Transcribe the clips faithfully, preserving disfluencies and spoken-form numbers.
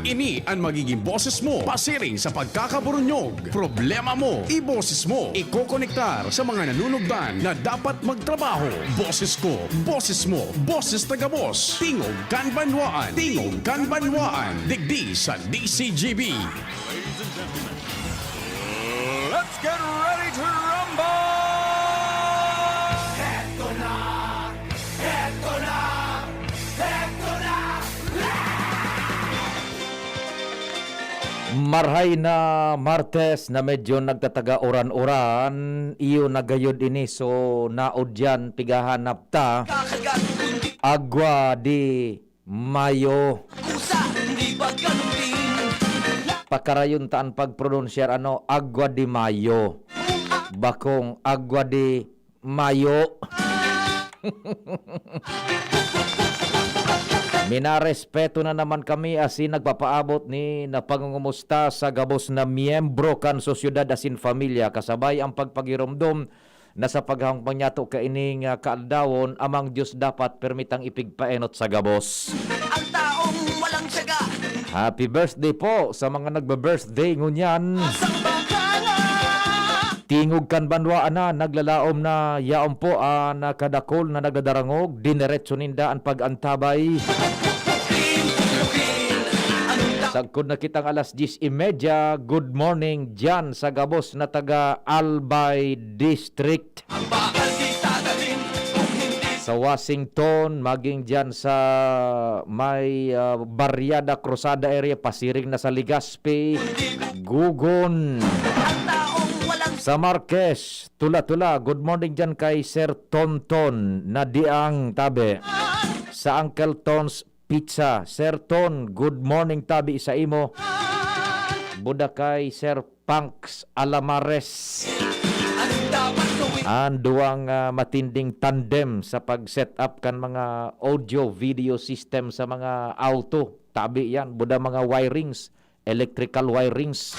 Ini an magiging boses mo pasiring sa pagkakaburunyog. Problema mo, iboses mo. Ikokonektar sa mga nanunugdan na dapat magtrabaho. Boses ko, boses mo, boses ta gabos. Tingog kan Banwaan, Tingog kan Banwaan. Digdi sa D C G B. Let's get ready to rumble! Eto na! Eto na! Eto na! Marhay na Martes na medyo nagtataga uran-uran, iyo na gayod ini, so naudyan, pighahanap ta. Agua de Mayo. Pakarayon ta an pagpronunsyar, ano, Agua de Mayo. Bakong Agua de Mayo. Minarespeto na naman kami asin nagpapaabot ni na pangungumusta sa gabos na miyembro kan sosyedad asin pamilya, kasabay ang pagpagiromdom na sa paghahangpang niyato kaining, ah, kaaldawon, amang Dios dapat permitang ipigpaenot sa gabos. Ang taong walang tiyaga. Happy birthday po sa mga nagbe-birthday ngunyan. Sa bakala. Tingog kan banwaan na naglalaom na yaon po an kadakol na nagdadarangog, diniretso ninda an pag-antabay. Sagkod na kitang alas diyes y media, good morning dyan sa gabos na taga Albay District. Sa Washington, maging dyan sa may, ah, Barriada Cruzada area, pasiring na sa Legazpi, Gugon. Sa Marquez, Tula-Tula, good morning dyan kay Sir Tonton na diang tabi. Sa Uncle Ton's Pizza. Sir Ton, good morning tabi sa imo. Buda kay Sir Punks Alamares. Ang duwang, ah, matinding tandem sa pag-set up kan mga audio video system sa mga auto. Tabi yan, buda mga wirings, electrical wirings.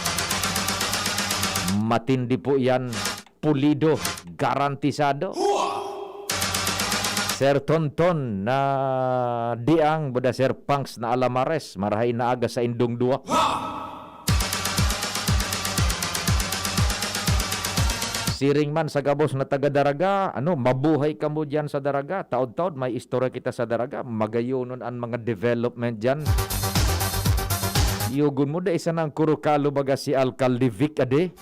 Matindi po yan. Pulido, garantisado. Sir Tonton na diang, buda Sir Punks na Alamares, marahay na aga sa indong duwa. Siring man sa gabos na taga Daraga, ano, mabuhay kamo diyan sa Daraga. Taod-taod may istorya kita sa Daraga. Magayonon an mga development diyan. Yugon mo, dai sanang kurukalo baga si Alcalde Vic, ade?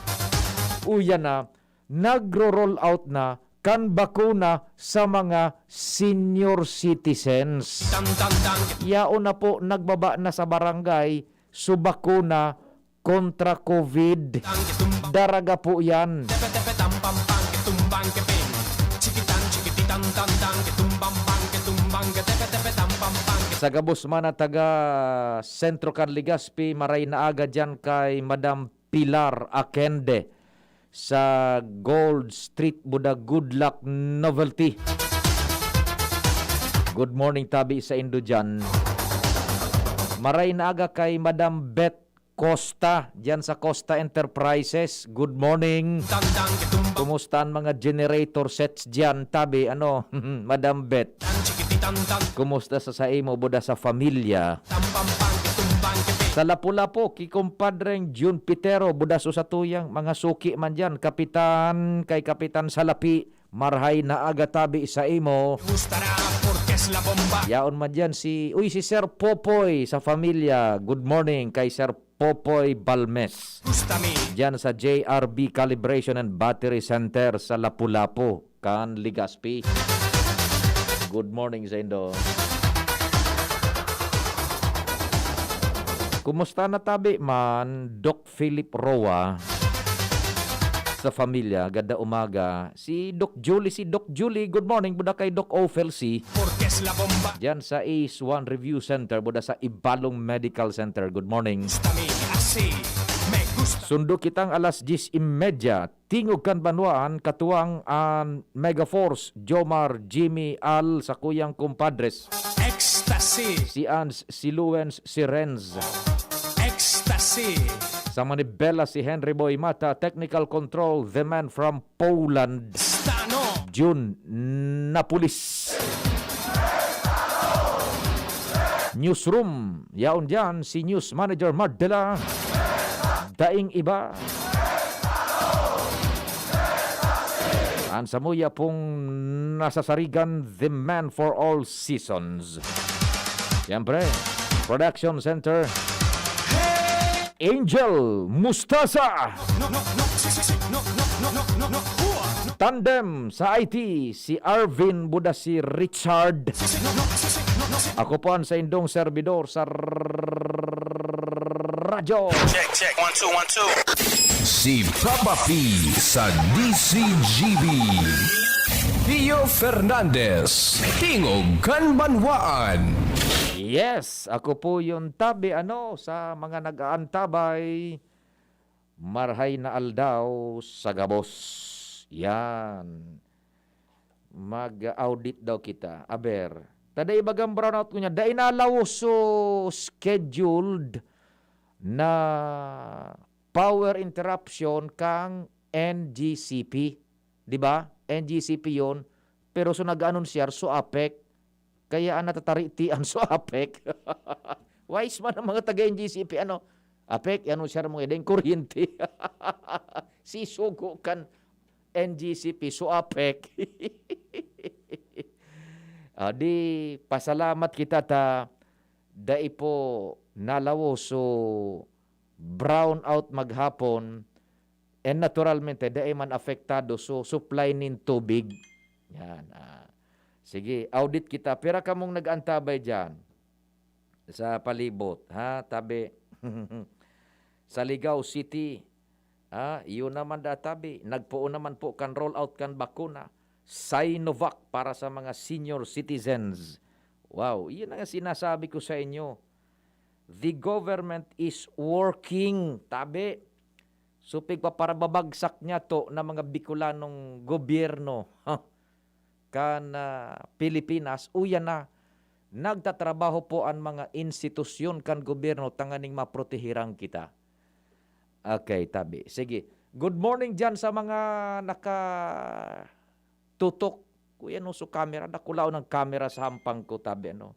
Uya na, nagro-roll out na kan bakuna sa mga senior citizens. Yaon na po, nagbaba na sa barangay, so bakuna kontra COVID. Daraga po yan. Sa gabos man na taga Sentro kan Legazpi, maray na aga dyan kay Madam Pilar Akende sa Gold Street, buda Good Luck Novelty. Good morning, tabi sa indo dyan. Maray na aga kay Madam Beth Costa, dyan sa Costa Enterprises. Good morning. Kumusta ang mga generator sets dyan, tabi? Ano, Madam Beth? Kumusta sa saimo, buda sa pamilya? Sa Lapu-Lapu, ki kumpadreng Jun Pitero, buda sa satuyang mga suki man dyan, Kapitan, kay Kapitan Salapi, marhay na aga tabi sa imo. Yaon man dyan si, uy, si Sir Popoy sa familya. Good morning kay Sir Popoy Balmes. Dyan sa J R B Calibration and Battery Center sa Lapu-Lapu kan Legazpi. Good morning sa indo. Kumusta na tabi man, Doc Philip Roa, sa familya, gada umaga. Si Doc Julie, si Doc Julie, good morning, buda kay Doc Ophel C. Dyan sa Ace One Review Center, buda sa Ibalong Medical Center, good morning. Sundo kitang alas diyes y media, Tingog kan Banwaan, katuwang an Megaforce, Jomar, Jimmy, Al, sa kuyang kumpadres. Ecstasy. Si Ans, si Luens, si Renz. Ecstasy. Sa Manibela, si Henry Boy Mata, technical control, the man from Poland. Stano. Jun Napulis. Newsroom. Yaon diyan si News Manager Mardela. Daing iba. An samuya pong nasasarigan, the man for all seasons. Siyempre, Production Center, Angel Mustasa. Tandem sa I T, si Arvin Budasi Richard. Ako po ang saindong servidor sa radyo. Check, check. One, two, one, two. Si Papa P sa D C G B. Pio Fernandez, Tingog kan Banwaan. Yes, ako po yun, tabi, ano, sa mga nag-aantabay, marhay na aldaw sa gabos. Yan. Mag-audit daw kita. Aber, ta dai bagang brownout ko niya. Dai nalawo so scheduled na power interruption kang N G C P. Di ba? N G C P yon. Pero so nag-aanunsyar, so APEC. Kaya ang natataritian, so APEC. Wise man ang mga taga-N G C P, ano? APEC, i-anunsyar mo ngayon, kuryente. Sisugo kan N G C P, so APEC. Ah, di, pasalamat kita ta dai po nalawo so brownout maghapon, and naturalmente, dai man apektado so supply nin tubig. Yan, ah. Sige, audit kita. Pira kamong nag-antabay diyan sa palibot, ha? Tabi, sa Ligao City, ah, yun naman da, tabi. Nagpoon naman po kan rollout kan bakuna, Sinovac, para sa mga senior citizens. Wow, yun ang sinasabi ko sa inyo. The government is working, tabi. So, pigpaparababagsak niya to na mga Bicolanong gobyerno, ha, kan, ah, Pilipinas, uya na, nagtatrabaho po an mga institusyon kan gobyerno tanganing maprotehiran kita. Okay, tabi. Sige. Good morning diyan sa mga nakatutok. Kuya, no, so kamera, dakulaon ang kamera sa hampang ko, tabi, ano.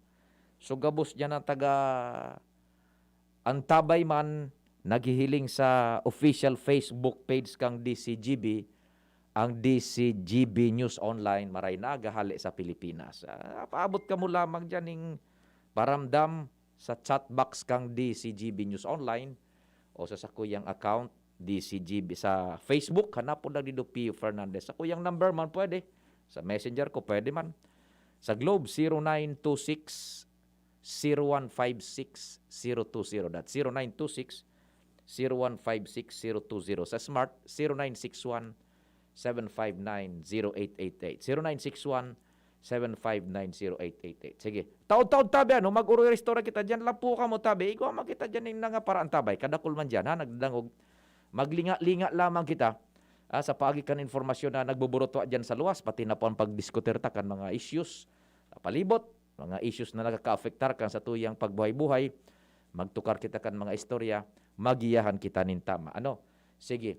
So, gabos diyan ang taga Antabay man, naghihiling sa official Facebook page kang D C G B, ang D C G B News Online, maray na aga hale sa Pilipinas. Ah, paabot kamo lamang diyan ning paramdam sa chat box kang D C G B News Online o sa sakuyang account, D C G B, sa Facebook, hanapon lang nindo Pio Fernandez. Sakuyang number man pwede. Sa Messenger ko, pwede man. Sa Globe, zero nine two six, zero one five six, zero two zero. That's zero nine two six, zero one five six, zero two zero. Sa Smart, zero nine six one, seven five nine, zero eight eight eight. Zero nine six one, seven five nine, zero eight eight eight. Sige. Taod-taod tabi, ano, mag-Uroy Restaurant kita diyan. Lapo kamo tabi. Igwa man kita diyan ning nanga para antabay. Kadakul man diyan, ha, nagdadangog. Maglinga-linga lamang kita, ah, sa paagi kan informasyon na nagbuburutwa diyan sa luwas, pati na po ang pagdiskutir ta kan mga issues sa palibot, mga issues na nakakaapektar kan satuyang pagbuhay-buhay. Magtukar kita kan mga istorya, magiyahan kita nin tama. Ano? Sige.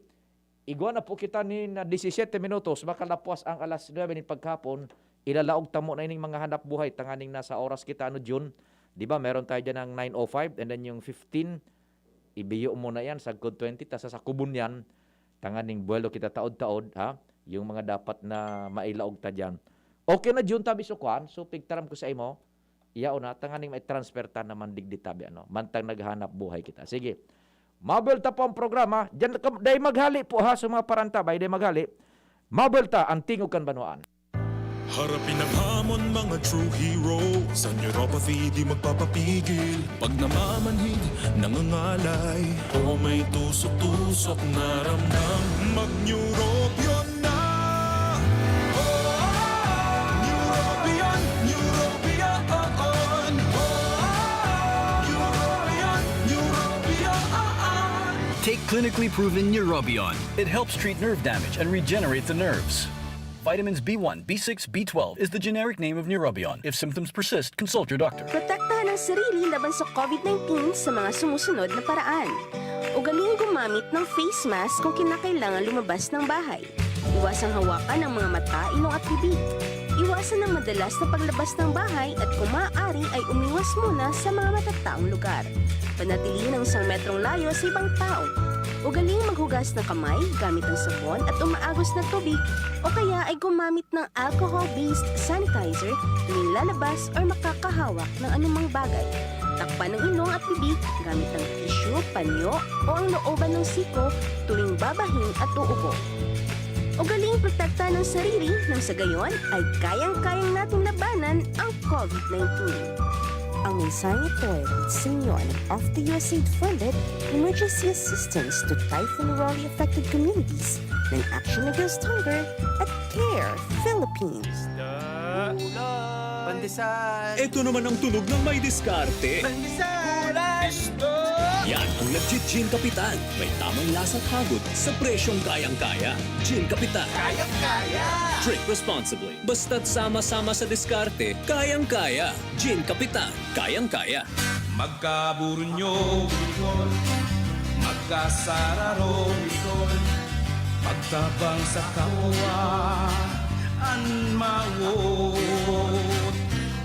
Igwa na po kita nin, ah, disisyete minutos, makalapwas ang alas nuebe nin pagkahapon, ilalaog ta muna ining mga hanap buhay, tanganing nasa oras kita, ano, Jun? Di ba, meron tayo dyan ng nine oh five, and then yung fifteen, ibiyo mo na yan, sagkod twenty, ta sa sakubon yan, tanganing buwelo kita taod-taod, ha? Yung mga dapat na mailaog ta dyan. Okay na, Jun, tabi so kwan, so pigtaram ko sa imo, iyaon na, tanganing mai-transfer ta naman digdi tabi, ano? Mantang naghanap buhay kita. Sige, mabel ta po ang programa. Diyan, ka- dai maghali po, ha, sa mga parantabay, dai maghali. Mabel ta ang Tingog kan Banwaan. Harapin ang hamon, mga true hero. Sa neuropathy, di magpapapigil. Pag namamanhid, nangangalay. O may tusok-tusok na ramdam. Mag-Neurobion na! Oh, Neurobion, Neurobion. Oh, Neurobion, Neurobion. Take clinically proven Neurobion. It helps treat nerve damage and regenerate the nerves. Vitamins B one, B six, B twelve is the generic name of Neurobion. If symptoms persist, consult your doctor. Protektahan ang sarili laban sa COVID nineteen sa mga sumusunod na paraan. Ugaliing gumamit ng face mask kung kinakailangan lumabas ng bahay. Iwasang hawakan ang mga mata, ilong at bibig. Iwasan ang madalas na paglabas ng bahay at kung maaari ay umiwas muna sa mga matataong lugar. Panatilihin ang isang metrong layo sa ibang tao. Ugaling maghugas ng kamay gamit ang sabon at umaagos na tubig o kaya ay gumamit ng alcohol-based sanitizer tuwing lalabas or makakahawak ng anumang bagay. Takpan ang ilong at bibig gamit ang tissue, panyo o ang looban ng siko tuwing babahin at uubo. Ugaling protektahan ang sarili nang sa gayon ay kayang-kayang nating labanan ang COVID nineteen. Ang mensaheng ito ay hatid sa inyo ng Off the U S A I D funded Emergency Assistance to Typhoon Raleigh Affected Communities ng Action Against Hunger at CARE Philippines. Pandesal. Ito naman ang tunog ng may diskarte. Pandesal. Yan ang nagji-Gin Kapitan. May tamang lasa at hagod sa presyong kayang-kaya. Gin Kapitan. Kayang-kaya. Drink responsibly. Basta't sama-sama sa diskarte, kayang-kaya. Gin Kapitan. Kayang-kaya. Magkaburunyo, Bicol. Magkasararo, Bicol. Magtabang sa kapwa, an mawot.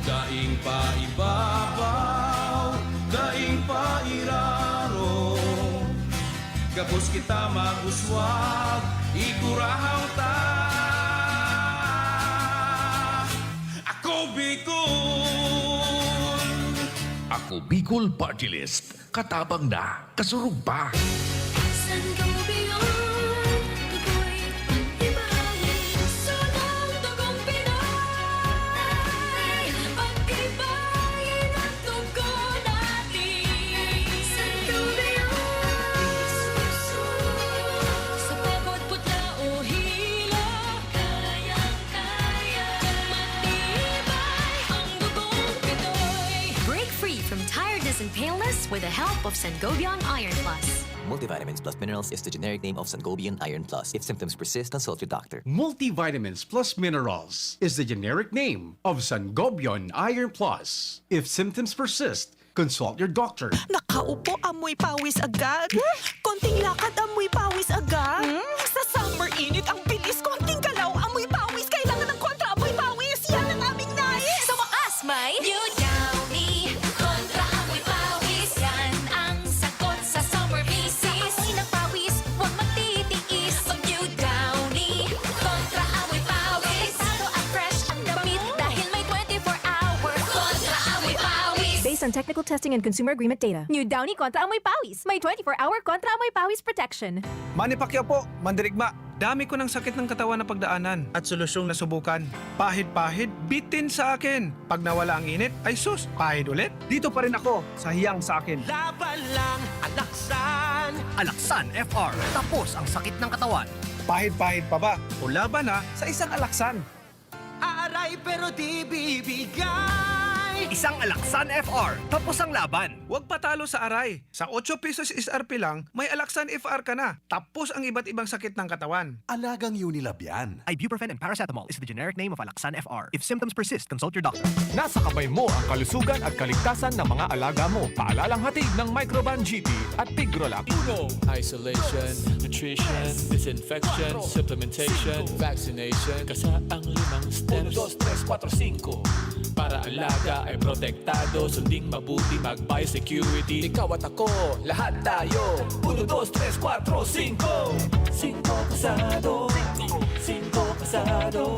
Daing pa ibabaw, daing pa iraro. Gabos kita mag-uswag, igurahang ta. Ako Bicol! Ako Bicol Party List. Katabang na, kasurog pa. Sangobion, tukoy, pagtibayin, sunang dugong Pinoy. Pagtibayin ang dugo natin. Sangobion, sa pagod, putla o hilo, kayang-kaya. Matibay ang dugong Pinoy. Break free from tiredness and paleness with the help of Sangobion Iron Plus. Multivitamins plus minerals is the generic name of Sangobion Iron Plus. If symptoms persist, consult your doctor. Multivitamins plus minerals is the generic name of Sangobion Iron Plus. If symptoms persist, consult your doctor. Nakaupo, amoy pawis agad. Konting lakad, amoy pawis agad. Hmm? Sa summer init, ang bilis. Konting galaw, amoy pawis. Kailangan ng kontra amoy pawis. Yan ang aming nais. Sa wakas, may New Downy Kontra Amoy Pawis. Yan ang sagot sa summer visis. Amoy ng pawis, huwag magtitiis. Mag New Downy Kontra Amoy Pawis. Delikado at fresh ang damit dahil may twenty-four hour Kontra Amoy Pawis. Based on technical testing and consumer agreement data. New Downy Kontra Amoy Pawis. May twenty-four hour Kontra Amoy Pawis protection. Manny Pacquiao po, mandirigma. Dami ko ng sakit ng katawan na pagdaanan at solusyong nasubukan. Pahid-pahid, bitin sa akin. Pag nawala ang init, ay sus, pahid ulit. Dito pa rin ako sa hiyang sa akin. Laban lang, Alaksan. Alaksan F R. Tapos ang sakit ng katawan. Pahid-pahid pa ba? O laban na sa isang Alaksan. Aaray pero di bibigay. Isang Alaksan F R. Tapos ang laban. Huwag patalo sa aray. Sa otso pesos S R P lang, may Alaksan F R ka na. Tapos ang iba't ibang sakit ng katawan. Alagang Unilab yan. Ibuprofen and paracetamol is the generic name of Alaxan F R. If symptoms persist, consult your doctor. Nasa kamay mo ang kalusugan at kaligtasan ng mga alaga mo. Paalalang hatid ng Microban G P at Pigrolac. Uno, isolation, nutrition, disinfection, supplementation, vaccination. Kasa ang limang steps. Uno, dos, tres, kuwatro, singko. Para alaga ay protektado, sunding mabuti, mag-biosecurity. Ikaw at ako, lahat tayo. Uno, dos, tres, kuwatro, singko. Singko kasado. Singko kasado.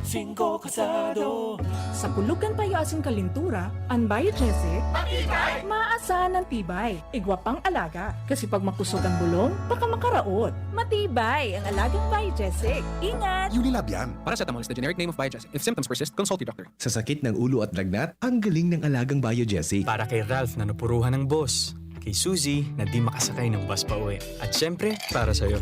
Singko kasado. Sa kulog kan payo asin kalintura, an Biogesic, matibay! Maasan an tibay. Igwa pang alaga, kasi pag makusog an bulong, baka makaraot. Matibay ang alagang Biogesic. Ingat! Unilab yan. Paracetamol is the generic name of Biogesic. If symptoms persist, consult your doctor. Sa sakit ng ulo at lagnat, ang galing ng alagang Biogesic. Para kay Ralph na napuruhan ng boss, kay Suzy na di makasakay ng bus pa uwi, at syempre, para sa'yo.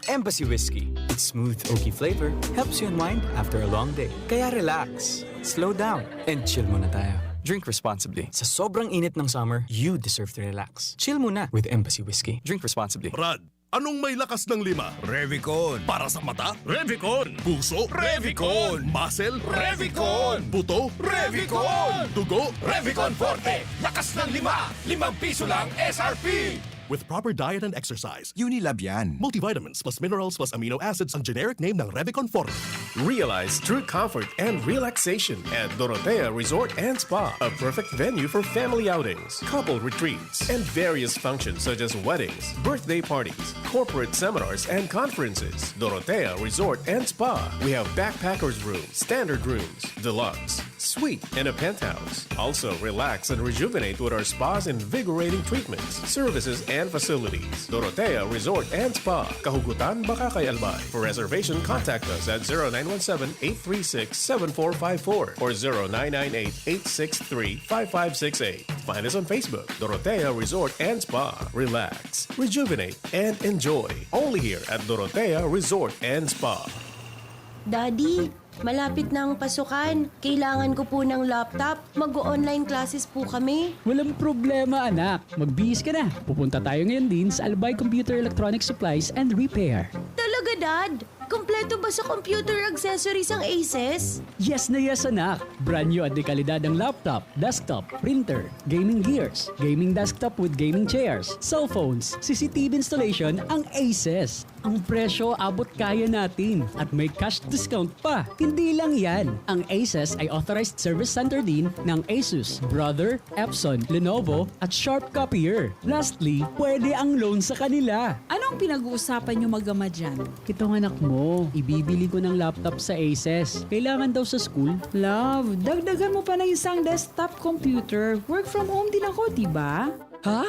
Embassy Whiskey. Its smooth, oaky flavor helps you unwind after a long day. Kaya relax, slow down, and chill muna tayo. Drink responsibly. Sa sobrang init ng summer, you deserve to relax. Chill muna with Embassy Whiskey. Drink responsibly. Brad, anong may lakas ng lima? Revicon. Para sa mata? Revicon. Puso? Revicon. Muscle? Revicon. Buto? Revicon. Dugo? Revicon Forte. Lakas ng lima. Limang piso lang S R P. With proper diet and exercise, Unilab yan. Multivitamins plus minerals plus amino acids ang generic name ng Revicon Forte. Realize true comfort and relaxation at Dorotea Resort and Spa, a perfect venue for family outings, couple retreats, and various functions such as weddings, birthday parties, corporate seminars, and conferences. Dorotea Resort and Spa. We have backpackers room, standard rooms, deluxe, suite, and a penthouse. Also, relax and rejuvenate with our spa's invigorating treatments, services, and facilities. Dorotea Resort and Spa, Kahugutan, Bacacay, Albay. For reservation, contact us at zero nine one seven, eight three six, seven four five four or zero nine nine eight, eight six three, five five six eight. Find us on Facebook, Dorotea Resort and Spa. Relax, rejuvenate, and enjoy. Only here at Dorotea Resort and Spa. Daddy, malapit na ang pasukan. Kailangan ko po ng laptop. Mag-o-online classes po kami. Walang problema, anak. Magbihis ka na. Pupunta tayo ngayon din sa Albay Computer Electronic Supplies and Repair. Talaga, Dad? Kompleto ba sa computer accessories ang Aces? Yes na yes, anak. Brand new at de kalidad ang laptop, desktop, printer, gaming gears, gaming desktop with gaming chairs, cellphones, C C T V installation ang Aces. Ang presyo, abot kaya natin at may cash discount pa. Hindi lang yan. Ang Aces ay authorized service center din ng Asus, Brother, Epson, Lenovo, at Sharp Copier. Lastly, pwede ang loan sa kanila. Anong pinag-uusapan niyo mag-ama dyan? Itong anak mo, ibibili ko ng laptop sa Aces. Kailangan daw sa school. Love, dagdagan mo pa ng isang desktop computer. Work from home din ako, di ba? Ha?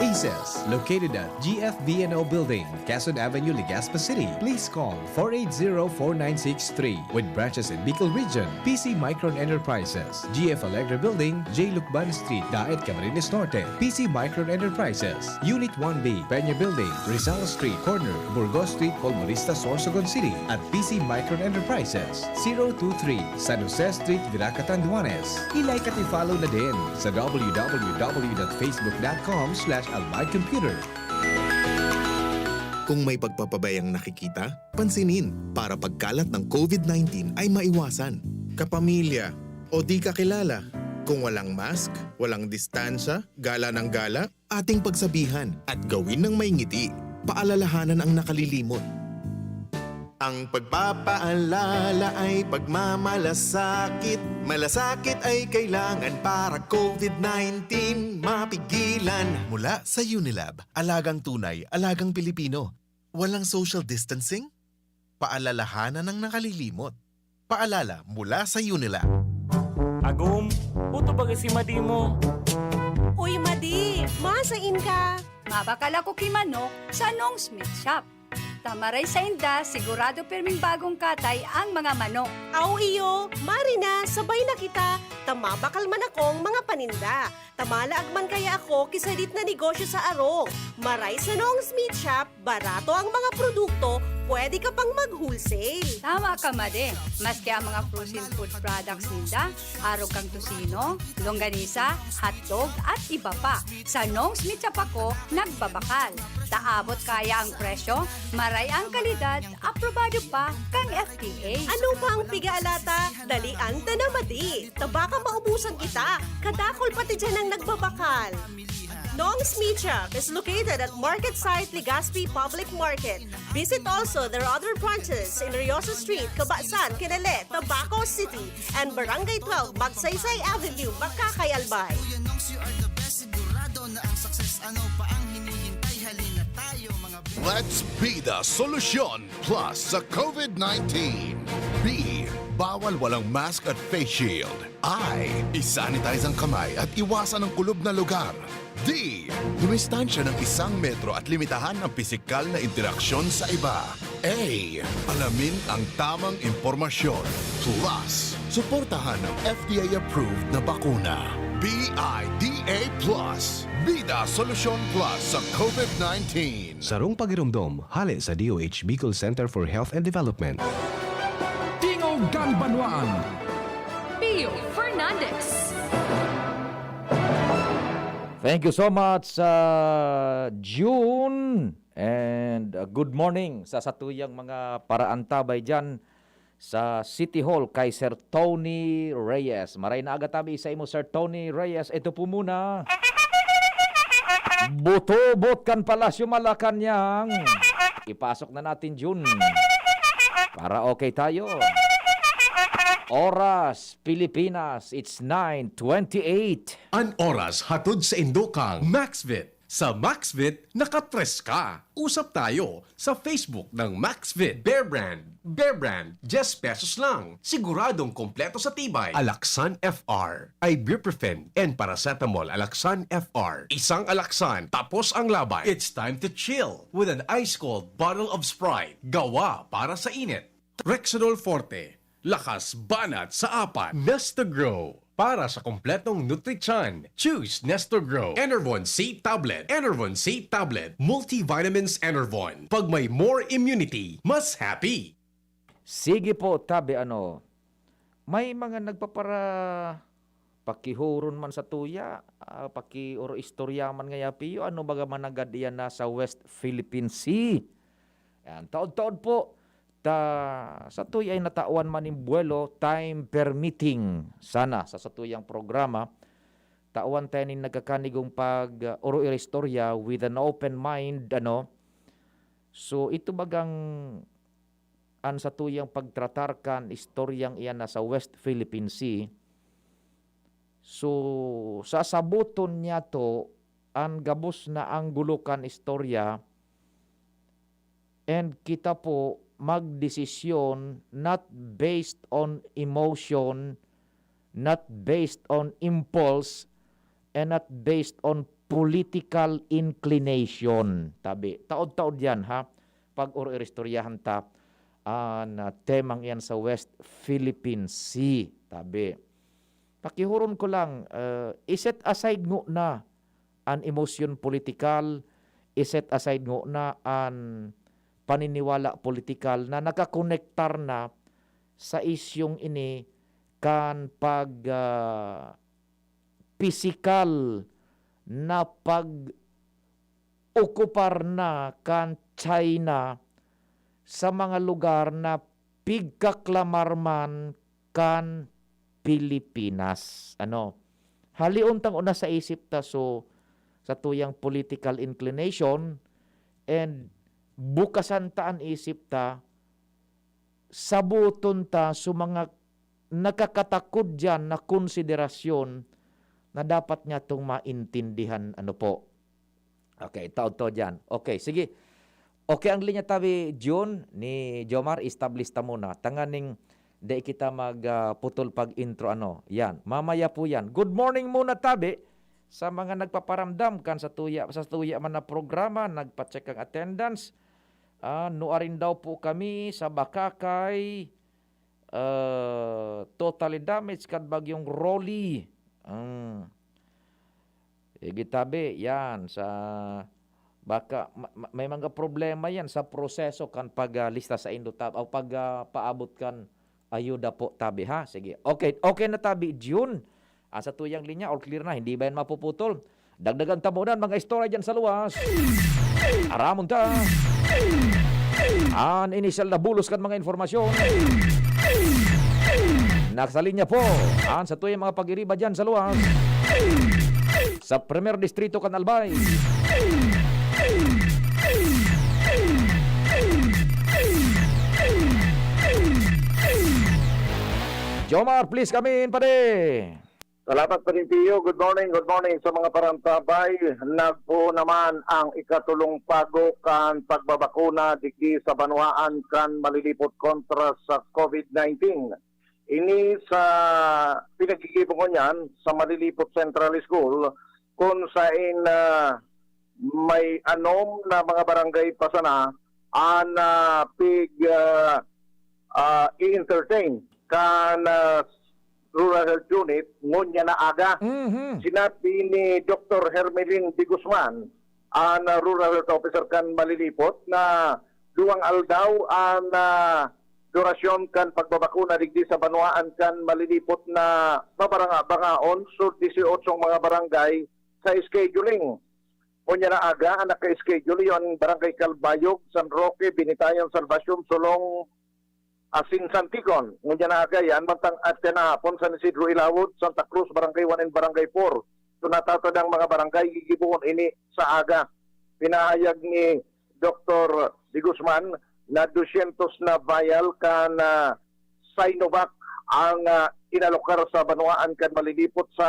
Aces, located at G F V N O Building, Quezon Avenue, Legazpi City. Please call four eight zero, four nine six three. With branches in Bicol Region, P C Micron Enterprises, G F Allegra Building, J Lucban Street, Daet, Camarines Norte, P C Micron Enterprises, Unit one B, Peña Building, Rizal Street, corner, Burgos Street, Colmonista, Sorsogon City, at P C Micron Enterprises, zero two three, San Jose Street, Virac, Catanduanes. I-like at i-follow na din sa w w w dot facebook dot com slash albay computer. Kung may pagpapabayang nakikita, pansinin para pagkalat ng covid nineteen ay maiwasan. Kapamilya o di kakilala, kung walang mask, walang distansya, gala ng gala, ating pagsabihan at gawin ng may ngiti. Paalalahanan ang nakalilimot. Ang pagpapaalala ay pagmamalasakit. Malasakit ay kailangan para covid nineteen mapigilan. Mula sa Unilab, alagang tunay, alagang Pilipino. Walang social distancing? Paalalahanan ng nakalilimot. Paalala mula sa Unilab. Agom, puto baga si Madi mo. Uy, Madi! Masain ka! Mabakal ako ki manok sa Nong's Meat Shop. Ta maray sainda, sigurado pirming bagong katay ang mga manok. Aw iyo, mari na, sabay na kita, ta mabakal man akong mga paninda. Ta malaag man kaya ako ki sadit na negosyo sa arog. Maray sa Nong's Meat Shop, barato ang mga produkto, pwede ka pang mag-wholesale. Tama ka, Madi. Maski ang mga frozen food products ninda, arog kan tocino, longganisa, hotdog, at iba pa. Sa Nong's Meat Shop ako nagbabakal. Ta abot kaya ang presyo, maray ang kalidad, aprobado pa kan F D A. Ano pa ang piga-alata? Dalian ta na, Madi! Ta baka maubusan kita, kadakul pati diyan ang nagbabakal. Nong's Meat Shop is located at Market Site, Legazpi Public Market. Visit also their other branches in Riosa Street, Cabasan, Quinale, Tabaco City, and Barangay twelve, Magsaysay Avenue, Bacacay, Albay. Kuya Nongs, you are the best. Sigurado na ang success. Ano pa ang hinihintay? Halina tayo, mga bida. Let's be the solution plus sa covid nineteen. B, bawal walang mask at face shield. I, isanitize ang kamay at iwasan ang kulob na lugar. D, dumistansya ng isang metro at limitahan ang pisikal na interaksyon sa iba. A, alamin ang tamang impormasyon. Plus, suportahan ang F D A-approved na bakuna. B I D A plus, Bida Solusyon Plus sa covid nineteen. Sarong pagiromdom, hale sa D O H Bicol Center for Health and Development. Tingog kan Banwaan. Pio Fernandez. Thank you so much, uh, June. And, uh, good morning sa satuyang mga paraantabay dyan sa City Hall kay Sir Tony Reyes. Maray na aga tabi sa imo, Sir Tony Reyes. Ito po muna. Butobot kan Palasyo Malacañang. Ipasok na natin, Jun. Para okay tayo. Oras, Pilipinas, it's nine twenty-eight. An oras hatod sa indokang Maxvit. Sa Maxvit, nakatres ka. Usap tayo sa Facebook ng Maxvit. Bear Brand. Bear Brand, diyes pesos lang. Siguradong kompleto sa tibay. Alaxan F R, ibuprofen, and paracetamol Alaxan F R. Isang Alaxan, tapos ang laban. It's time to chill with an ice-cold bottle of Sprite. Gawa para sa init. Rexidol Forte, lakas banat sa apat. Nestogrow, para sa kompletong nutrition. Choose Nestogrow. Enervon C Tablet. Enervon C Tablet. Multivitamins Enervon. Pag may more immunity, mas happy. Sige po, tabi ano, may mga nagpapara-, pakihuron man sa tuya, ah, pakioro-istorya man ngaya, Pio, ano baga managad iyan na sa West Philippine Sea? Yan, taod-taod po, ta, sa tuya ay natawan man nin buwelo, time permitting, sana, sa satuyang programa, tawan tayo nin nagkakanigong pag, ah, oro-istorya with an open mind, ano? So, ito bagang an satuyang pagtratar kan istoryang iyan na sa West Philippine Sea. So, sasaboton niyato an gabos na anggulo kan istorya, and kita po magdesisyon not based on emotion, not based on impulse, and not based on political inclination. Tabi, taod-taod yan, ha? Pag-oro-istoryahan ta an, ah, temang iyan sa West Philippine Sea. Tabi, pakihuron ko lang, ah, i-set aside ngona an emosyon politikal, i-set aside ngona an paniniwala politikal na nakakonektar na sa isyong ini kan pag, ah, pisikal na pag-okupar na kan China sa mga lugar na pigkaklamar man kan Pilipinas. Ano? Halion tang una sa isip ta, so, sa tuyang political inclination, and bukasan ta an isip ta, saboton ta so mga nakakatakod diyan na konsiderasyon na dapat niyatong maintindihan, ano po. Okay, taod to diyan. Okay, sige. Okay, ang linya tabi, Jun, ni Jomar, establish ta muna. Tanganing di kita mag, ah, putol pag intro, ano. Yan, mamaya po yan. Good morning muna tabi sa mga nagpaparamdam kan sa tuya, sa tuya man na programa, nagpa-check ang attendance. Ah, nuarin daw po kami sa Bakakay, ah, totally damaged kan Bagyong Rolly. Mm. Sige tabi, yan, sa, baka, ma-, ma-, may mga problema yan sa proseso kan pag, ah, lista sa indo tab-, o pag, ah, paabot kan ayuda po tabi, ha? Sige. Okay, okay na tabi, Jun. Ang sa tuyang linya, all clear na, hindi ba yan mapuputol? Dagdagan ta muna ang mga istorya dyan sa luwas. Aramon ta. An inisyal na bulos kan mga informasyon. Nasa linya po an sa tuyang mga pag-iriba dyan sa luwas. Sa Primer Distrito kan Albay. Jomar, please come in, pare. Salamat, Pare Pio. Good morning, good morning sa mga parantabay. Nagpoon naman ang ikatulong pago kan pagbabakuna digdi sa banwaan kan malilipot kontra sa COVID nineteen. Ini sa pinagkikibungon niyan sa Malilipot Central School, kung sain, ah, may anom na mga barangay pa sana an, ah, pig, ah, ah, i-entertain kan, ah, Rural Health Unit ngunyan na aga. Mhm. Sinabi ni Doktor Hermelin de Guzman, an, ah, Rural Health Officer kan Malilipot, na duwang aldaw an, ah, durasyon kan pagbabakuna digdi sa banwaan kan Malilipot na mabaranga-bangaon sa dieciocho mga barangay sa scheduling. Unya na aga, ang naka-schedule iyo an Barangay Calbayog, San Roque, Binitayan, Salvacion, Solong, asin Santicon. Unya na aga yan, mantang at kanahapon, San Isidro Ilawod, Santa Cruz, Barangay one and Barangay four. So, natatadang mga barangay, gigibohon ini sa aga. Pinahayag ni Doktor De Guzman na dosyentos na vial kan, ah, Sinovac ang, ah, inalokar sa banwaan kan Malilipot sa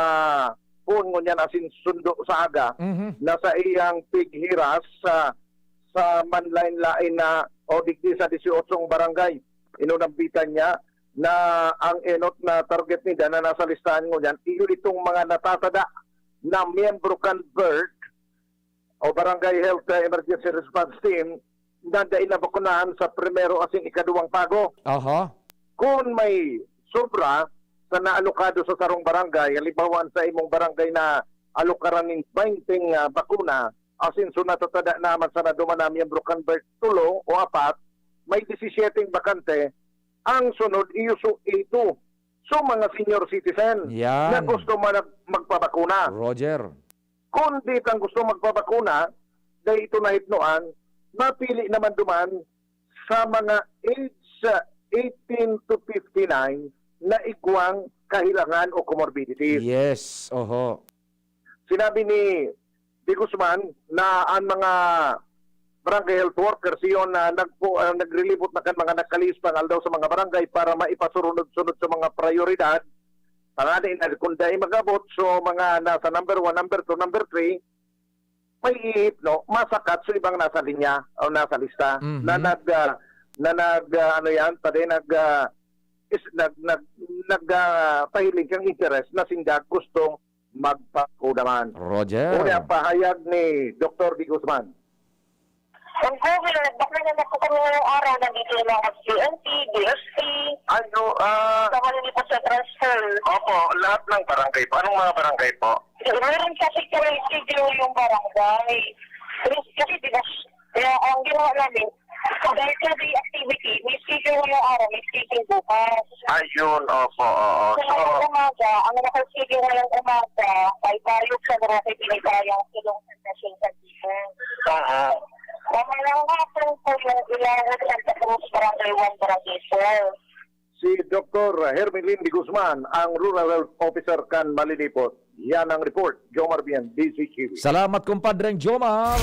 poon ngunyan asin sundo sa aga Mhm. na sa iyang pighiras sa, sa manlain-lain na o digdi sa disyosong barangay. Inunambitan niya na ang enot na target ninda na nasa listahan ngunyan, iyo itong mga natatada na miyembro kan BERT o Barangay Health, uh, Emergency Response Team na dai nabakunahan sa primero asin ikaduwang pago. Aha. Kun may sobra sa naalokado sa sarong barangay, halimbawa sa imong barangay na alokaran nin twenty, ah, bakuna, asin so natatada naman sa naduman na miyembro kan BERT tulo o apat, may disisiyete bakante, ang sunod iyo so ito. So, mga senior citizen Yan. na gusto man magpabakuna. Roger. Kung di kang gusto magpabakuna, dahil ito nahipnoan, mapili naman duman sa mga age, ah, eighteen to fifty-nine na igwang kahilangan o comorbidities. Yes, oho. Sinabi ni De Guzman na ang mga barangay health workers iyon na nagpo-, ah, naglilibot na kan mga nakalistang aldaw sa mga barangay para maipasurunod-sunod sa mga prayoridad. Tangani na kung dai mag-abot, so mga nasa number one, number two, number three, may ihip, no? Masakat sa ibang nasa linya o nasa lista Mhm. na nag, ah, na nag, ah, ano yan, pwede nag, ah, is, nag, nag, nag, ah, pahiling kang interes na sinda gustong magpakudaman. Roger. Unya, pahayag ni Doktor De Guzman. Ang COVID, nagbakuna na po kami ngayong araw. Nandito yung mga G N P, D S P. Ano, ah, Sa Malilipot sa transfer. Opo, lahat ng barangay po. Anong mga barangay po? Eh, meron kasi kami schedule yung barangay. Kasi, kasi di ba, kaya ang ginawa namin, dahil sa day activity, may schedule ngayong araw, may schedule bukas. Ayun, opo, oo. So, So, ngayong umaga, ang naka-schedule ngayong umaga, ay tayo sa Roque Binibaya, Silong Santa Fe, Cadiao. Oo. Mamayang hapon po yung Ilawod, Santa Cruz, Barangay one, Barangay four. Si Doktor Hermelin de Guzman, ang Rural Health Officer kan Malilipot. Yan ang report. Jomar Bien, D Z T V. Salamat, kumpadreng Jomar.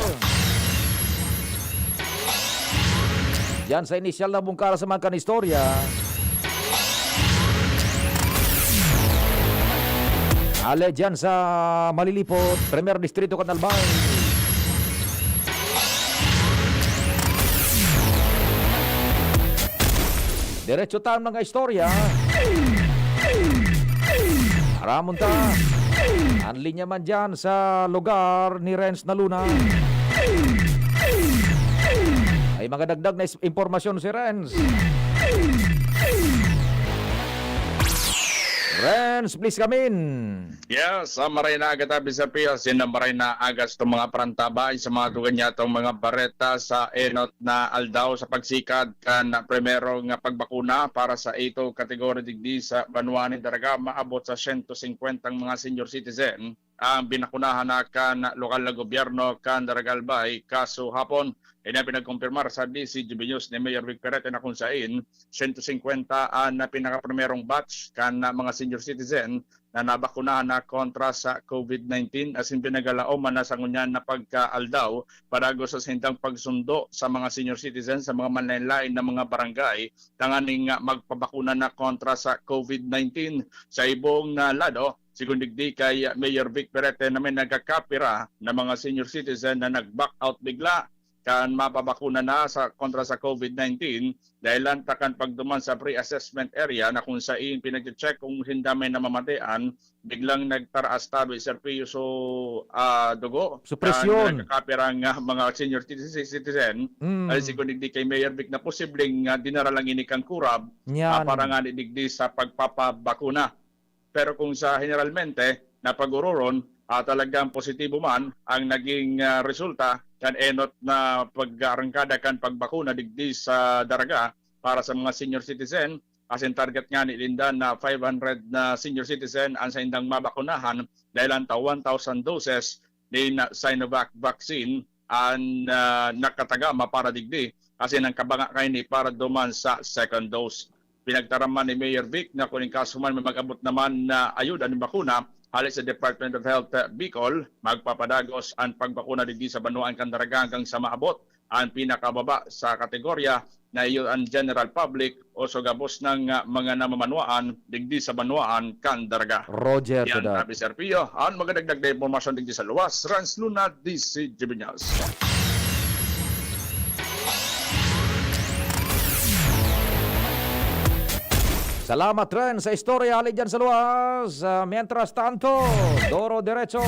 Diyan sa inisyal na bungkara sa mga kanistorya. Ale dyan sa Malilipot, Primer Distrito, kan Albay. Diretso tayo mga istorya. Aramon ta. Ang linya man dyan sa lugar ni Renz Naluna. May mga dagdag na is-, impormasyon si Renz. Renz, please come in. Yes, ah, maray na aga tabi sa piya, sinda maray na aga sa mga parantabay, sa mga dugan niya itong mga bareta sa enot na aldaw sa pagsikad kan primero nga pagbakuna para sa ito kategorya digdi sa banwa ni Daraga, maabot sa siyento singkwenta ang mga senior citizen ang binakunahan na kan lokal na gobyerno kan Daraga Albay. Kaso hapon, ini ang pinagkumpirmar sa D Z G B News ni Mayor Vic Perete na kung sain, siyento singkwenta an pinakaprimerong batch kan mga senior citizen na nabakunahan na kontra sa COVID nineteen, asin pinagalaoman na sa ngunyan na pagkaaldaw, padagos sa sindang pagsundo sa mga senior citizen sa mga manlain-lain na mga barangay, tanganing, ah, magpabakuna na kontra sa COVID nineteen. Sa ibong, ah, lado, sigon digdi kay Mayor Vic Perete na may nagkakapira na mga senior citizen na nag-back out bigla kan mapabakuna na sa, kontra sa COVID nineteen, dahilan ta kan pagduman sa pre-assessment area na kung sain pinagche-check kung sinda may namamatean, biglang nagtaraas tabi serpiyo so, ah, dugo. Supresyon. Kan nagkakapirang, ah, mga senior citi-, citizen, Mm. ay sigon digdi kay Mayor Vic na posibleng, ah, dinara lang ini kan kurab, Yan. ah, para nga ni digdi sa pagpapabakuna. Pero kung sa generalmente, na pag-ururon, ah, talagang positibo man ang naging, ah, resulta kan enot na pag-aarangkada kan pagbakuna digdi sa Daraga para sa mga senior citizen, asin target nga ni linda na five hundred na senior citizen ang saindang mabakunahan dahil ang ta one thousand doses nin Sinovac vaccine an, ah, nakatagama para digdi, asin ang kabanga kaini para duman sa second dose. Pinagtaram man ni Mayor Vic na kun in kaso man may mag-abot naman na ayuda nin bakuna, Hali sa Department of Health, uh, Bicol, magpapadagos an pagbakuna digdi sa banwaan kan Daraga hanggang sa maabot an pinakababa sa kategorya na iyo an general public o sa gabos ng, uh, mga namamanwaan digdi sa banwaan kan Daraga. Roger Yan, Tudak. Abi Serpio, ang magdagdag na impormasyon digdi sa luwas, Rans Luna, D C G B News. Salamat rin sa istorya hali dyan sa luwas. Ah, mientras tanto, Doro Derecho.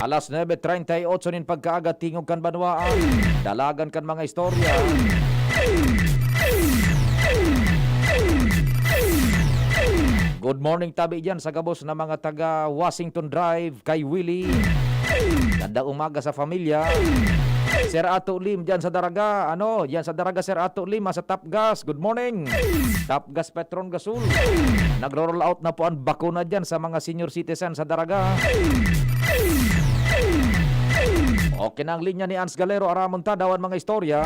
Alas nuebe treinta y ocho nin pagkaaga, tingog kan banwaan. Dalagan kan mga istorya. Good morning tabi dyan sa gabos na mga taga Washington Drive, kay Willie. Gandang umaga sa pamilya. Sir Ato Lim dyan sa Daraga. Ano? Dyan sa Daraga, Sir Ato Lim, ah, sa Top Gas. Good morning. Top Gas Petron Gasol. Nagro-roll out na po ang bakuna dyan sa mga senior citizen sa Daraga. Okay na ang linya ni Ans Galero. Aramon ta daw an mga istorya.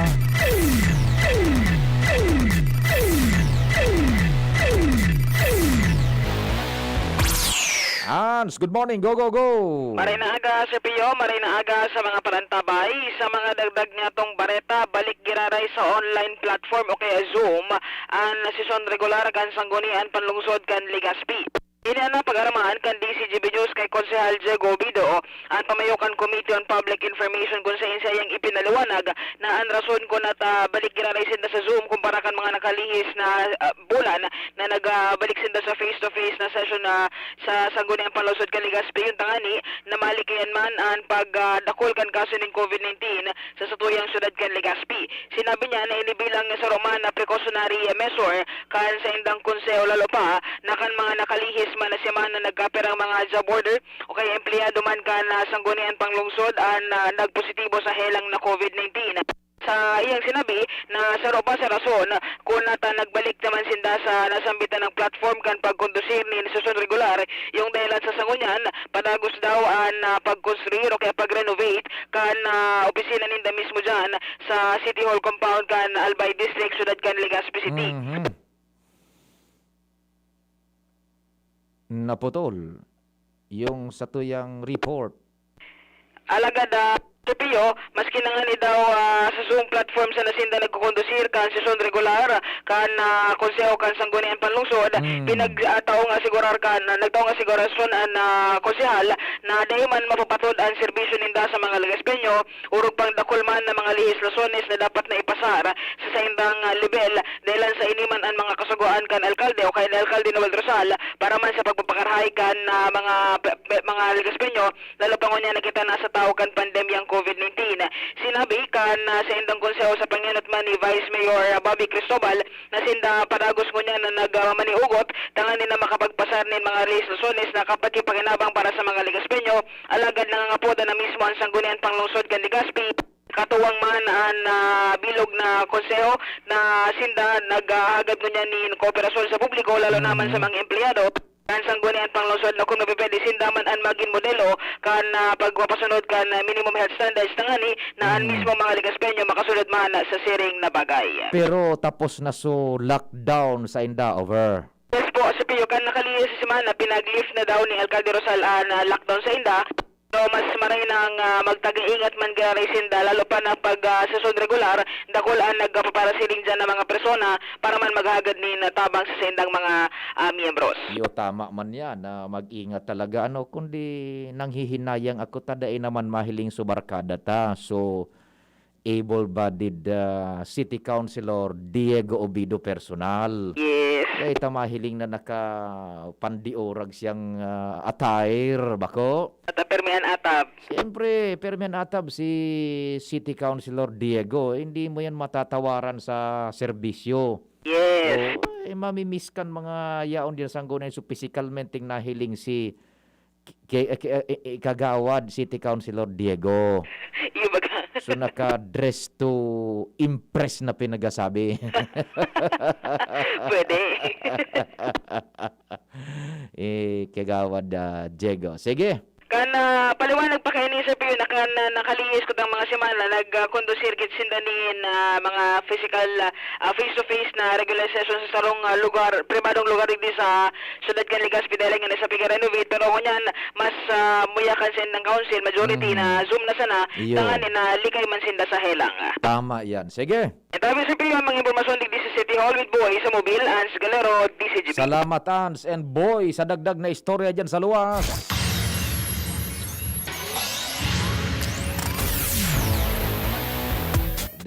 Hans, good morning. Go, go, go. Maray na aga, Sir Pio. Maray na aga sa mga parantabay. Sa mga dagdag niyatong bareta, balik giraray sa online platform o kaya Zoom an sesyon regular kan Sanggunian Panlungsod kan Legazpi. Ini an napag-araman kan D C G B News kay Konsehal Diego Obido, an pamayo kan Committee on Public Information, kun saen saiyang ipinaliwanag na an rason kun nata balik giraray sinda sa Zoom kumpara kan mga nakalihis na, ah, bulan na nagbalik sinda sa face-to-face na session na sa Sangguniang Panlungsod kan Legazpi, yun tangani na malikian man an pag, ah, dakul kan kaso nin COVID nineteen sa satuyang syudad kan Legazpi. Sinabi niya na ini bilang saro man na precautionary measure kan saindang konseho, lalo pa na kan mga nakalihis man na semana nagkapirang mga job order o kaya empleyado man kan, ah, Sanggunian Panlungsod an, ah, nagpositibo sa helang na COVID nineteen. Sa iyang sinabi na saro pa sa rason kun nata nagbalik naman sinda sa nasambitan ng platform kan pagkondusir nin sesyon regular, yung dahilan sa sangunyan, padagos daw an, ah, pagkonstruir o kaya pag-renovate kan, ah, opisina ninda mismo dyan sa City Hall compound kan Albay District, syudad kan Legazpi City. Mhm. Naputol yung satuyang report. Alagad, ah, Sir Pio, maski na ngani daw, ah, sa Zoom platform sana sinda nagkukondusir kan sesyon regular kan, ah, Konseho kan Sangguniang Panlungsod, Mm. pinag-, ah, taong asigurar kan, ah, nagtaong asigurasyon an, ah, konsehal na dai man mapapatod an serbisyo ninda sa mga Legazpeño, orog pang dakul man na mga lehislasyones na dapat na ipasar sa saindang, ah, lebel, dahilan sa ini man an mga kasugoan kan alkalde o kaya ni Alkalde Noel Rosal para man sa pagpapakarahay kan, ah, mga pe-, pe-, mga Legazpeño, lalo pa ngunyan na kita nasa tahaw kan pandemyang COVID nineteen. Sinabi kan, ah, saindang konseho sa pangenot man ni Vice Mayor, ah, Bobby Cristobal na sinda padagos ngunyan na nag, ah, maniugot tanganing na makapagpasar nin mga lehislasyones na kapakipakinabang para sa mga Legazpeño, alagad nangangapod na mismo an Sangguniang Panlungsod kan Legazpi, katuwang man an, ah, bilog na konseho na sinda naghahagad ngunyan nin kooperasyon sa publiko, lalo na man sa Mm. mga empleyado kan Sangguniang Panlungsod na kung mapipwede, sinda man an magin modelo kan, ah, pagpapasunod kan, ah, minimum health standards tangani na an Mm. mismo mga Legazpeño makasunod man sa siring na bagay. Pero tapos na so lockdown sa inda, over? Yes po, Sir Pio, kan nakalihis na semana, pinag-lift na daw ni Alkalde Rosal an, ah, lockdown sa inda. So, mas maray nang, ah, magtaging ingat man giraray sinda, lalo pa na pag, ah, sesyon regular, dakul an nagpaparasiring diyan na mga persona para man maghagad nin tabang sa saindang mga, ah, miyembros. Iyo, tama man yan na mag-ingat talaga, ano, kundi nanghihinayang ako ta dai naman mahiling so barkada ta. So, able-bodied, ah, City Councilor Diego Obido personal. Yes. Kaya ita mahiling na nakapandiorag siyang, ah, attire, bako? Ata permi an atab. Siyempre, permi an atab si City Councilor Diego. Hindi mo yan matatawaran sa serbisyo. Yes. So, eh, mamimiss kan mga yaon din sa Sanggunian. So, physicalmente nahiling si K-, K-, eh, eh, Kagawad City Councilor Diego. Iyo baga. So, naka-dress to impress na pinagasabi. Pwede. Eh, Kagawad, ah, Diego. Sige. Kan, ah, paliwanag pa kaini, Sir Pio, na kan, ah, nakalihis kutang mga semana, nag, ah, kondusir gid sinda nin, ah, mga physical, ah, ah, face-to-face na regular session sa sarong, ah, lugar, pribadong lugar digdi sa siyudad kan Legazpi, dahil nga sa piga-renovate. Pero ngunyan, mas, ah, muyakan sa indang council, majority na Mm. Zoom na sana, Iyo. tanganing na likay man sinda sa helang. Tama yan. Sige. Ito ang Sir Pio, ang mga impormasyon digdi sa City Hall with Boy sa Mobil, Ans Galero, D C G P. Salamat, Ans and Boy, sa dagdag na istorya dyan sa luwas.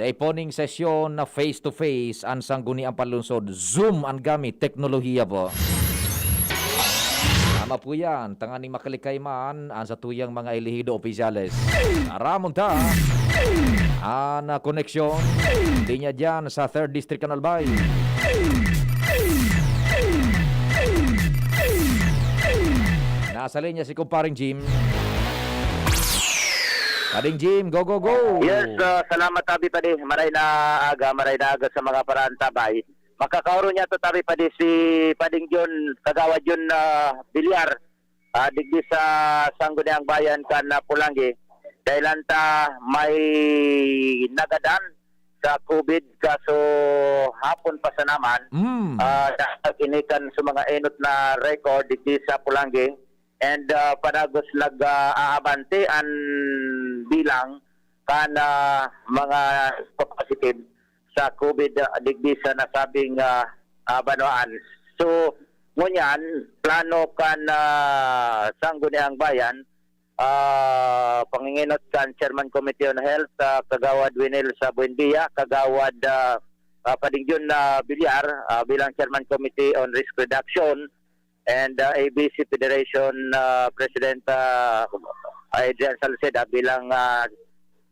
Dai po ning sesyon na face-to-face an Sangguniang Panlungsod. Zoom an gamit, teknolohiya po. Tama po yan. Tanganing makalikay man an satuyang mga elehido opisyales. Aramon ta an, ah, koneksyon. Linya dyan sa Third District kan Albay. Nasa linya si Kumparing Jim. Pading Jim, go, go, go! Yes, ah, salamat, Abi Padi. Maray na aga, maray na aga sa mga paraantabay. Makakaoro niya to, Abi Padi, si Pading Jun, Kagawad Jun, ah, Bilyar, ah, digdi sa Sangguniang Bayan kan, ah, Pulangi. Dahil ta may nagadan sa COVID, kaso hapon pa sa naman, Mm. ah, ini kan sa mga enot na record digdi sa Pulangi. And, ah, padagos nag, ah, aabante an bilang kan, ah, mga positive sa COVID, ah, digdi sa nasabing, ah, ah, banwaan. So, ngunyan, plano kan, ah, Sangguniang Bayan, ah, pangingenot kan Chairman Committee on Health, ah, Kagawad Winel sa Buendia, Kagawad, ah, ah, Pading Jun na Bilyar, ah, bilang Chairman Committee on Risk Reduction, and, ah, A B C Federation, ah, President, ah, Adrian Salceda bilang, ah,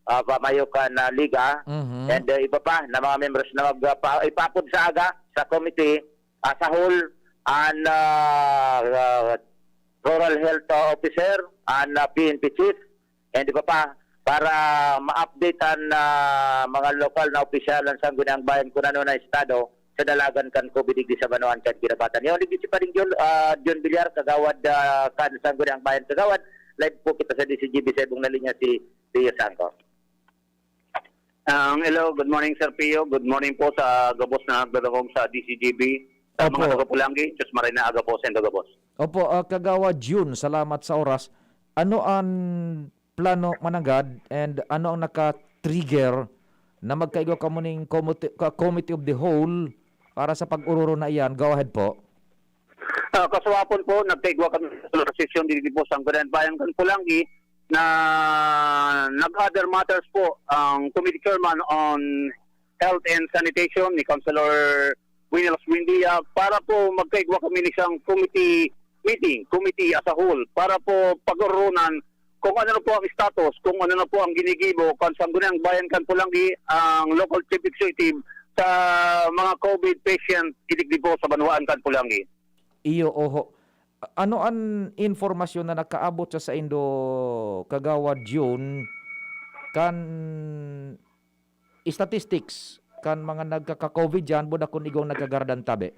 ah, pamayo kan, ah, liga, Mhm. and, ah, iba pa na mga members na mag, ah, pa, ipapod sa aga sa committee as a whole, an, ah, ah, Rural Health, ah, Officer, an, ah, P N P Chief, and iba pa, para ma-update an, ah, mga lokal na opisyal an Sangguniang Bayan kun ano na estado sa dalagan kan COVID digdi sa banwaan kan Kiribati. Yaon digdi si Pading Jun, ah, Jun Villar, Kagawad, ah, kan Sangguniang Bayan, Kagawad. Live po kita sa D C G B sa ibong na linya, si Rio Sangco. Um, hello, good morning, Sir Pio. Good morning po sa gabos na nagdadangog sa D C G B. Sa mga Opo. taga-Pulangi, Diyos maray na aga po sa indo gabos. Opo, ah, Kagawad Jun, salamat sa oras. Ano an plano mananggad and ano ang naka-trigger na magkaigwa kamo ning committee, ka-, committee of the whole para sa pag-ororo na iyan? Go ahead po. Ah, kasuhapon po, nagkaigwa kami sa sesyon dito po sa Sangguniang Bayan kan Pulangi na nag-other matters po ang committee chairman on health and sanitation ni Councilor Winel Buendia para po magkaigwa kami ni isang committee meeting, committee as a whole, para po pag-urunan kung ano na po ang status, kung ano na po ang ginigibo kan Sangguniang Bayan kan Pulangi, ang local chief executive sa mga COVID patient digdi po sa banwaan kan Pulangi. Iyo, oho. Ano an impormasyon na nakaabot sa saindo, Kagawad Jun, kan statistics kan mga nagkaka-COVID diyan, buda kun igwang nagkagaradan tabi?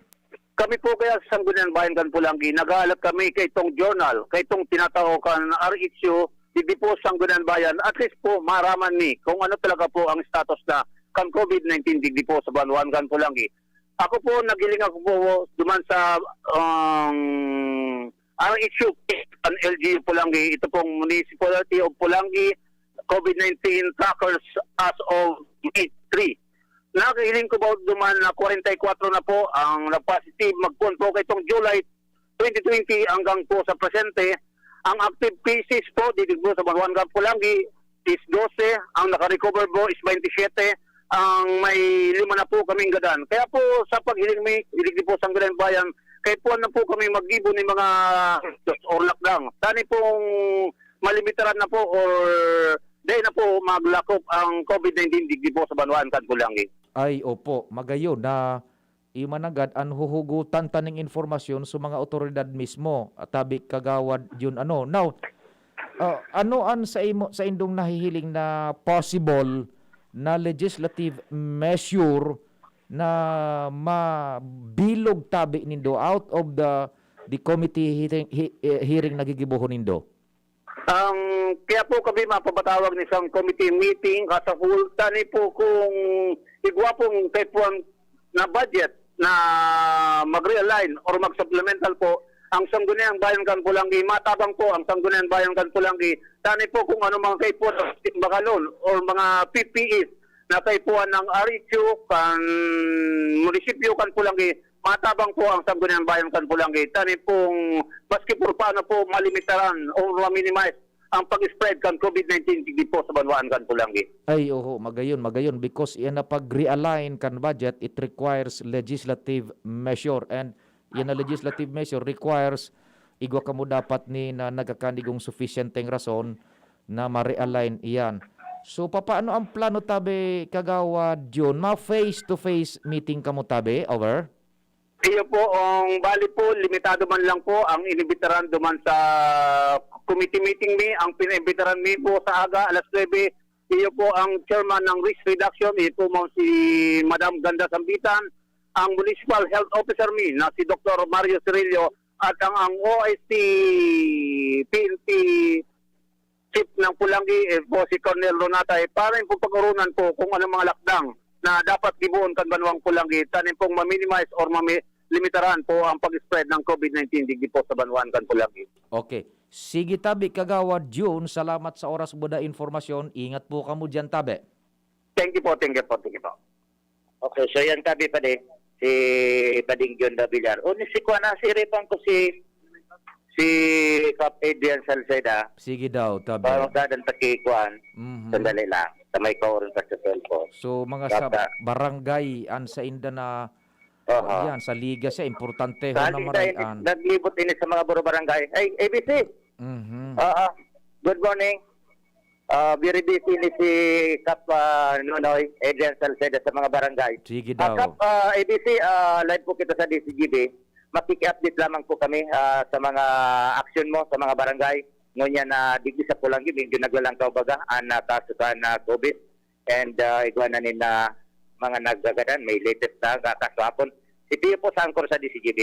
Kami po kaya sa Sangguniang Bayan kan Pulangi, nag-aalat kami kay itong journal, kay itong tinatao kan R H U, digdi po sa Sangguniang Bayan, at least po maaraman mi kung ano talaga po ang status na kan COVID nineteen digdi po sa banwaan kan Pulangi. Ako po, naghiling ako po duman sa, um, R H U, kan L G U Pulangi, ito pong Municipality of Pulangi COVID nineteen trackers as of May three. Nakahiling ko po duman na kwarenta y kwatro na po ang nag-positive, magpoon po kay itong July twenty twenty hanggang po sa presente. Ang active cases po, digdi po sa banwaan kan Pulangi, is dose, ang naka-recover po is twenty-seven, ang may lima na po kaming gadan. Kaya po, sa paghiling mi, digdi po sa Sangguniang Bayan, kay puwan na po kami maggibo ni mga or lockdown. Dani pong malimitaran na po or dahil na po maglakop ang COVID nineteen digdi po sa banwaan kan Pulangi. Ay, opo, magayon na iyo mananggad an huhugutan ta ning impormasyon sa mga awtoridad mismo, tabi, Kagawad Jun, ano. Now, ah, ano an sa imo, sa indong nahihiling na possible na legislative measure na mabilog tabi nindo out of the, the committee hearing, he-, eh, hearing na gigibohon nindo? Ang kaya po kami mapapatawag ni isang committee meeting as a whole, tani po kung igwa pong kaipuhan na budget na mag-realign or mag-supplemental po ang Sangguniang Bayan kan Pulanggi, matabang po ang Sangguniang Bayan kan Pulanggi. Tani po kung ano mga kaipuhan, bagalon or mga P P Es na kaipuhan ng R H U kan munisipyo kan Pulanggi, matabang po ang Sangguniang Bayan kan Pulanggi. Tani pong maski por paano po malimitaran o ma-minimize ang pag-spread kan COVID nineteen digdi po sa banwaan kan Pulanggi. Ay, oho, magayon, magayon. Because iyan na pag-realign kan budget, it requires legislative measure. And iyan na legislative measure requires igwa kamo dapat ni na nagkakanigong sufisyenteng rason na ma-realign iyan. So, papaano ang plano tabi, Kagawad Jun? Ma face-to-face meeting kamo tabi? Over? Iyo po, ang bali po, limitado man lang po ang inibitaran duman sa committee meeting mi. Ang pinaimbitaran mi po sa aga, alas nuebe, iyo po ang chairman ng risk reduction, iyo po ma'am si Madam Ganda Sambitan, ang municipal health officer mi na si Doktor Mario Cirillo, at ang, ang O I C P N P chief ng Pulanggi, eh, po si Colonel Ronatay, para yung pag-urunan po kung anong mga lakdang na dapat giboon kan banwang Pulanggi, tanin pong ma-minimize or mami-, limitaran po ang pag-spread ng COVID nineteen digdi po sa banwaan kan Pulanggi. Okay. Sige tabi, Kagawad Jun, salamat sa oras mo da informasyon. Ingat po kamo diyan, tabi. Thank you po, thank you po, thank you po. Okay, so yan tabi, padi, si Pading John Davillar. O, ni si Kuan, ah, si Ripan ko si, si Kap Adrian Salceda. Sige daw, tabi. Parang gadan ta ki Kuan. Mhm. Sandali lang. Sa may kauron pa sa cellphone. So, mga sa Kap, ah, barangay, an sa inda na, Aha. yan, sa liga siya, importante ho Sa na liga, maray-an. Naglibot ini sa mga buro barangay. Ay, A B C. Mhm. Oo. Good morning. Ah, very busy ni si Kap, ah, Nonoy, Adrian Salceda sa mga barangay. Sige Ah, daw. Kap, ah, A B C, ah, live po kita sa D C G B. Makiki-update lamang po kami, ah, sa mga aksyon mo sa mga barangay. Ngunyan na digdi sa Pulanggi, medyo naglalangkaw baga ang, ah, kaso kan COVID. And, ah, igwa na nin, ah, mga nagagadan, may latest na kaso hapon. Si Pio po sa angkor sa D C G B.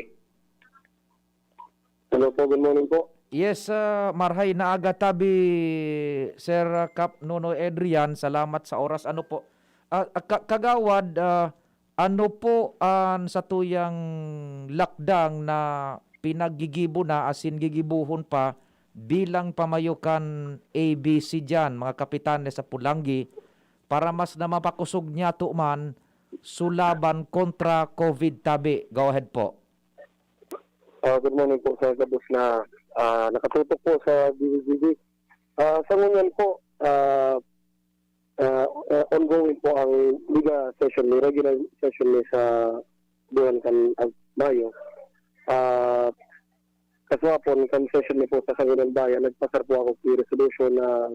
Hello po, good morning po. Yes, ah, marhay na aga tabi, Sir, ah, Kap Nonoy Adrian. Salamat sa oras. Ano po, ah, ah, ka-, Kagawad, ah, ano po an satuyang lakdang na pinaggigibo na asin gigibohon pa bilang pamayo kan A B C diyan, mga kapitanes sa Pulanggi, para mas na mapakosog niyato man so laban kontra COVID tabi? Go ahead po. Ah, good morning po sa gabos na, ah, nakatutok po sa D Z G B. Ah, sa ngunyan po, ah, ah, ah, ongoing po ang liga session ni, regular session ni sa buwan kan, ah, Mayo. Ah, kaswapon kan session ni po sa Sangguniang Bayan, nagpasar po ako sa resolution na